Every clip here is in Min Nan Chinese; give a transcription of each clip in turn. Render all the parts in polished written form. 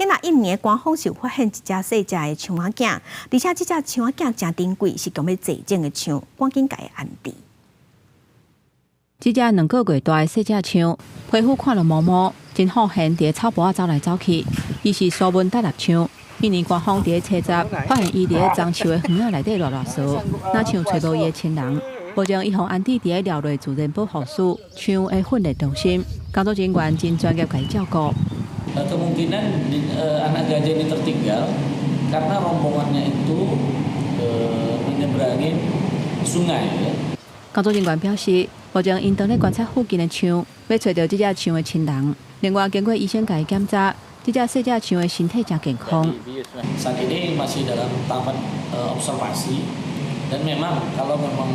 今仔印尼官方就發現一隻細隻的象仔囝，而且這隻象仔囝誠珍貴，是強欲絕種的象，趕緊共伊安置。這隻2個月大的細隻象，皮膚看著毛毛，真好閒佇草埔仔走來走去。伊是蘇門答臘象，印尼官方佇咧初十發現伊佇咧樟樹的園仔內底賴賴趖，若像揣無伊的親人。目前伊予安置佇咧廖內自然保護區象的訓練中心，工作人員真專業共伊照顧。 Kemungkinan anak gajah ini tertinggal karena rombongannya itu menyeberangi sungai. 工作人員表示，目前𪜶當咧觀察附近的象，欲揣著這隻象的親人。另外，經過醫生共伊檢查，這隻細隻象的身體誠健康。 Saat ini masih dalam tahapan observasi dan memang kalau memang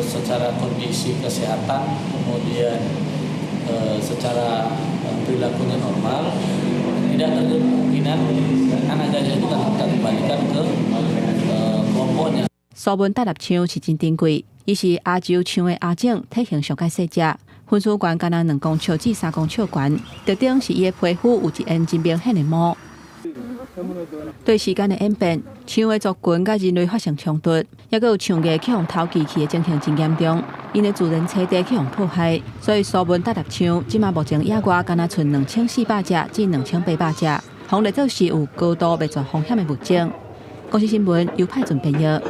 secara kondisi kesehatan, kemudian secara perilakunya normal, tidak tertutup kemungkinan anak gajah itu akan kita kembalikan ke kelompoknya. 蘇門答臘象是真珍貴，伊是亞洲象的亞種，體型上蓋細隻，分數懸干焦2公尺至3公尺懸，特徵是伊的皮膚有一圈真明顯的毛。對時間的演變，象的族群佮人類發生衝突，抑閣有象牙去予偷記去的情形真嚴重，𪜶的自然棲地去予破壞，所以蘇門答臘象這馬目前野外干焦賰2400隻至2800隻，予列做是有高度滅絕風險的物種。公視新聞由派准編譯。